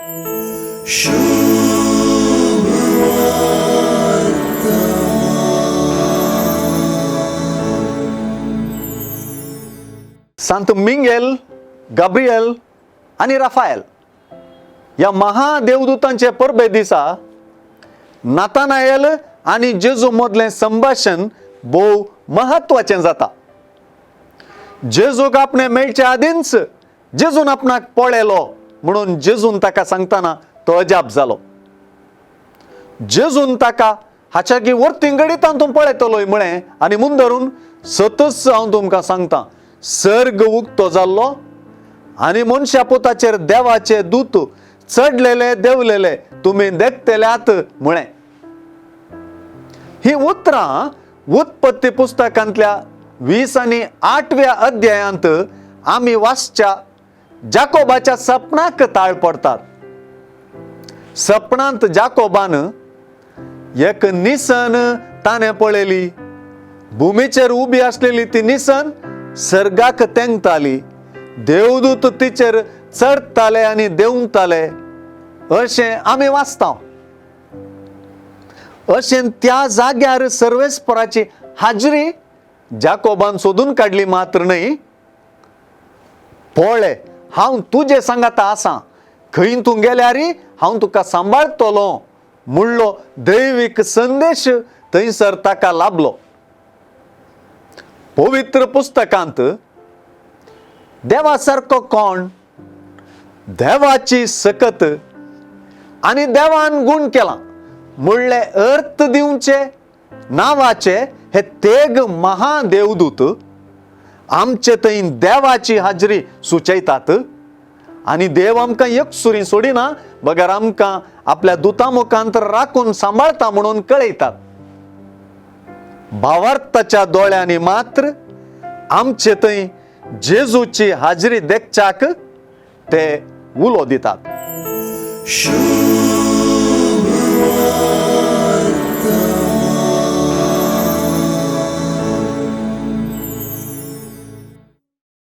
सांत मिंगेल, गाब्रिएल आनी राफायल ह्या महादेवदूतांचे परबे दिसा नातानायल आनी जेजू मदलें संभाशण भोव म्हत्वाचें जाता. जेजूक आपणे मेळचे आदींच जेजून आपणाक पळयलो म्हणून जेजून ताका सांगतना तो अजाप जालो. जेजून ताका हाच्या की वर्तीं घडीत तूं पळयतलोय म्हळें आनी मुंदरून सतच हांव तुमकां सांगता, सर्ग उक्तो जाल्लो आनी मनशा पुताचेर देवाचे दूत चडलेले देवलेले तुमी देखतल्यात म्हळें. ही उतरां उत्पत्ती पुस्तकांतल्या 20 आनी 8व्या अध्यायांत आमी वाचच्या जाकोबाच्या सपनाक ताळ पडतात. सपनांत जाकोबान एक निसन ताणें पळयली. भुमीचेर उबी आसलेली ती निसन सर्गाक तेंकताली. देवदूत तिचेर चडटाले आनी देंवताले अशें आमी वाचता. अशें त्या जाग्यार सर्वेस्पराची हाजरी जाकोबान सोदून काडली मात्र न्हय, पळय हांव तुजे सांगाता आसा, खंय तूं गेल्यार हांव तुका सांबाळटलो म्हणलो दैवीक संदेश थंयसर ताका लाभलो. पवित्र पुस्तकांत देवा सारको कोण, देवाची सकत आनी देवान गुण केला म्हणले अर्थ दिवचे नांवाचे हे तेग महादेवदूत आमचे थंय देवाची हाजरी सुचयतात आनी देव आमकां एकसुरी सोडिना बगर आमकां आपल्या दुता मुखांत राखून सांबाळता म्हणून कळयतात. भावार्थाच्या दोळ्यांनी मात्र आमचे थंय जेजूची हाजरी देखच्याक ते उलो दितात.